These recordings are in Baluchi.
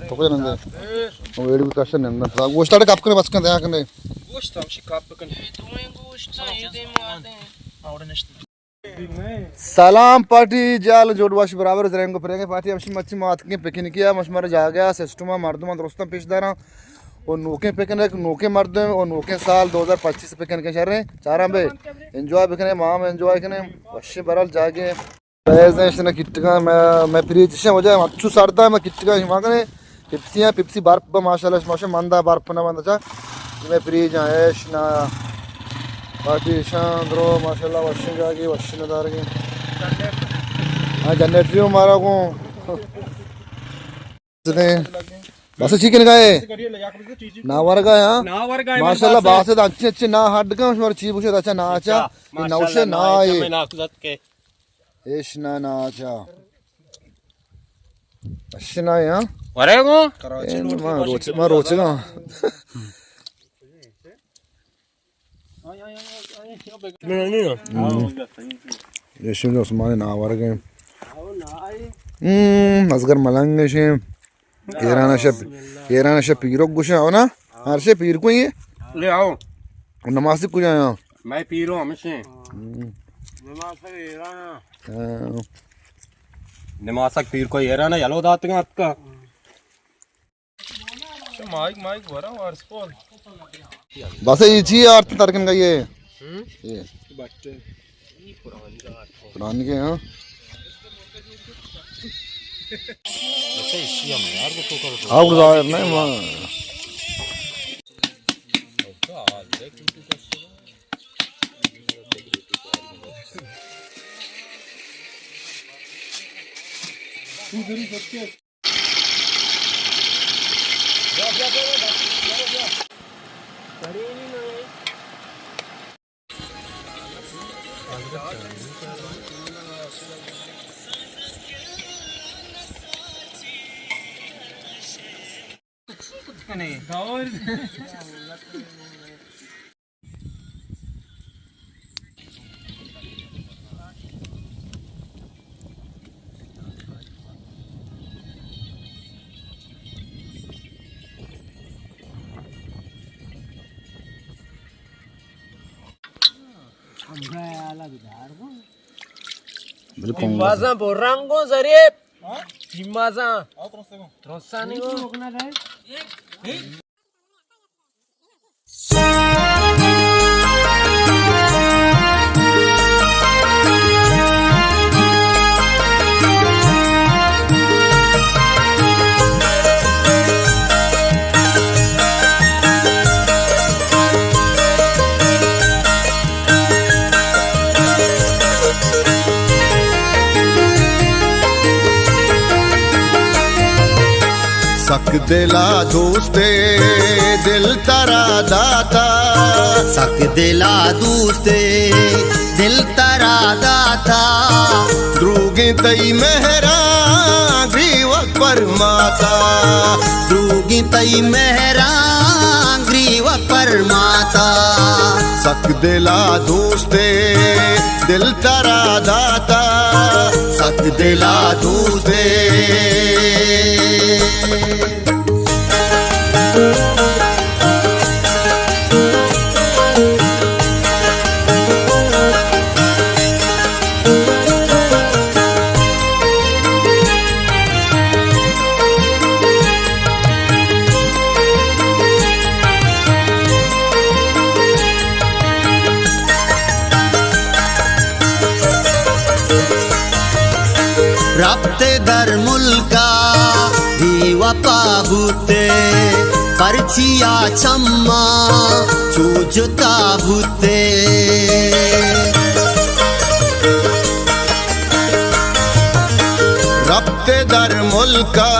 تو کو نندے؟ ویڈیو کشن نندے۔ گوشت اڑے کپ کنے بس کن دیا کنے۔ گوشت ہمشی کپ کنے۔ سلام پارٹی جال، جوڑ باش برابر، زرنگ و پرنگ پارٹی۔ ہمشی مچی ماتکیں پکنکی ءَ، مش مارا جاگہ ءَ، سسٹم ءَ، مردم درستاں پیش داراں۔ او نوکیں پکنک، نوکیں مردم، او نوکیں سال دو ہزار پچیس پکنک شریں۔ چاراں بے انجوائے بکنے، ما ہم انجوائے کنے۔ وشیں برال جاگے۔ بیز اش نہ کٹگاں، میں، میں پریچ شاں وجہ، اچو سرداں، میں کٹگاں، شما کنے۔ پپسی ہیں، پپسی برف با، ماشاءاللہ، ماشاءاللہ، مندا برف نہ مندا چا۔ میں پریچ آں، ایش نہ۔ پارٹی شاں درو، ماشاءاللہ، وشیں جاگے، وشیں ندارگے۔ ہاں، جنریٹری مارا کو۔ بس چی کن گئے؟ ناورگا، ہاں؟ ناورگا، ماشاءاللہ، بس اچھے، اچھے نا ہڈ گا، شمار چی بوشے، اچھا نا، اچھا۔ نوشے نا، اچھا، اے۔ میں نا کزت کے۔ ایش نا، نا، اچھا۔ اچھے نا، ہاں؟ ورے گو؟ اے، ما روچ، ما روچ گا۔ ہم۔ ایشی عثمان ناورگ ہیں۔ ہم، ازگر ملنگ ہیں۔ ایران شپ، ایران شپ پیرو گوشا ہو نا؟ ہر شے پیر کو ہی ہے۔ لے آؤ۔ نماز کو جایا۔ میں پیرو ہمیشہ۔ ہم۔ نماز ایران۔ ہاں۔ نماز پیر کو ایران یلو داتگا اتکا۔ مائک، مائک ورا وارس پول۔ بس یہ چی آرت ترکن کا یہ؟ ہم؟ یہ۔ پرانی کے، ہاں؟ آپ کو ظاہر نہیں، ماں۔ بالکل۔ پیمازاں برنگو ظریف۔ پیمازاں۔ ترسانی گو۔ سک دلا دوستے دل ترا داتا، سک دلا دوستے دل ترا داتا، دروگیں تئی مہراں گریوگ پرماتا، دروگیں تئی مہراں گریوگ پرماتا۔ سک دلا دوستے دل ترا داتا، سک دلا دوستے۔ رپتے در ملکا بے وفا بوتے، پرچیا چماں چو جتا بوتے۔ رپتے در ملکا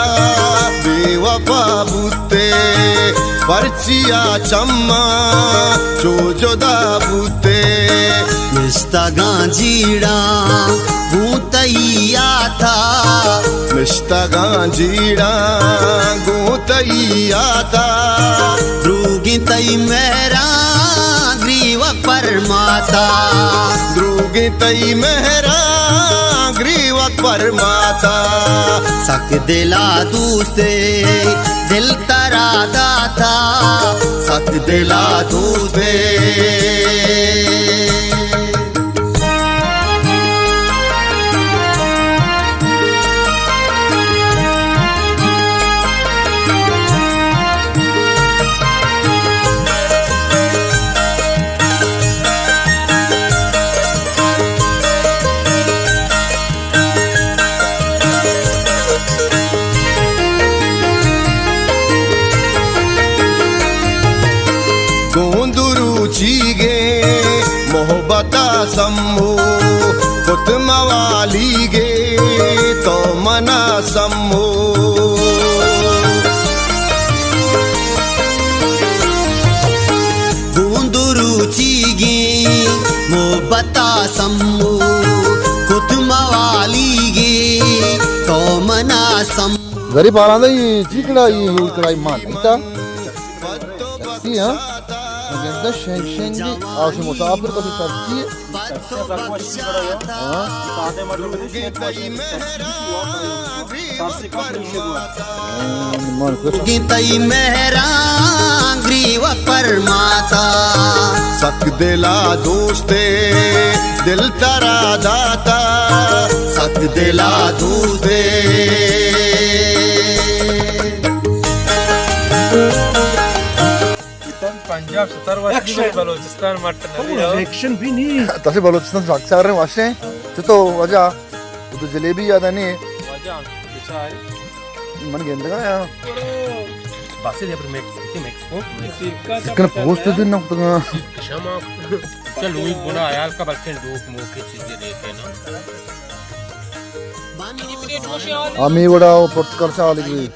بے وفا بوتے، پرچیا چماں چو جدا بوتے۔ نشتگاں جیڑاں گوں تئی یاتا، نشتگاں جیڑاں گوں تئی یاتا، دروگیں تئی مہراں گریوگ پرماتا، دروگیں تئی مہراں گریوگ پرماتا، سک دلا دوستے، دل ترا داتا، سک دلا دوستے۔ گوں دو روچیگیں محبت ءَ سمو، کت موالیگے تو منا سمو۔ گوں دو روچیگیں محبت ءَ سمو، کت موالیگے تو منا سمو۔ غریب آراندا، یہ چی کڑائی، یہ کڑائی مان نہیں تا۔ سی ہاں، گندہ شنگ شنگ، آش مسافر کبھی سرتی ہے۔ ہاں۔ تئی مہراں گریوگ پرماتا۔ سک دلا دوستے، دل ترا داتا، سک دلا دوستے۔ پنجاب ستر وقت بلوچستان مٹ نہ۔ ریئیکشن بھی نہیں۔ تسی بلوچستان سک سارے واشے۔ چتو وجہ، وہ تو جلیبی یاد نہیں۔ وجہ، بیچارے۔ من گندگا یا۔ بس یہ پر میکس، میکس کو۔ سکن پوسٹ دن نہ کتگا۔ شما۔ چلو، ایک گنا عیال کا بلکن ڈوک موکے چیزیں دیکھے نا۔ ہمیں وڑا وہ پرتکال چالی گئی۔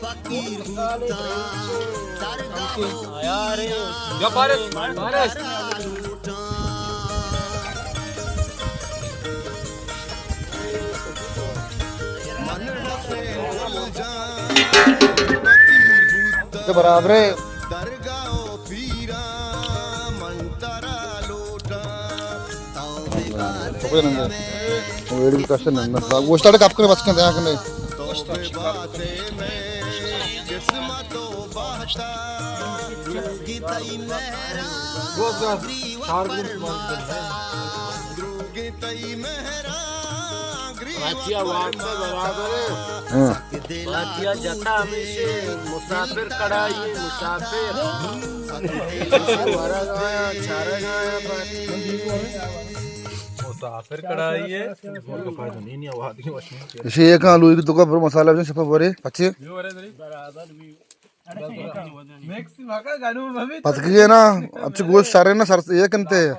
تو برابر ہے۔ تو کوئی نہ دے۔ ویڈیو کشن نہ۔ وہ اسٹارٹ کپ کرے بچ کے دیا کرے۔ پاتیا واسطہ برابر ہے۔ ہاں۔ پاتیا جتا ہمیشہ مسافر کڑائی، مسافر۔ ورگ آیا، چارگ آیا، بس۔ مسافر کڑائی ہے۔ اسی ایک آلو کی دکان پر مسالہ بھی شفا بھرے، پچے۔ پتکی ہے نا، اچھا گوشت شارے نا سر ایک انتے۔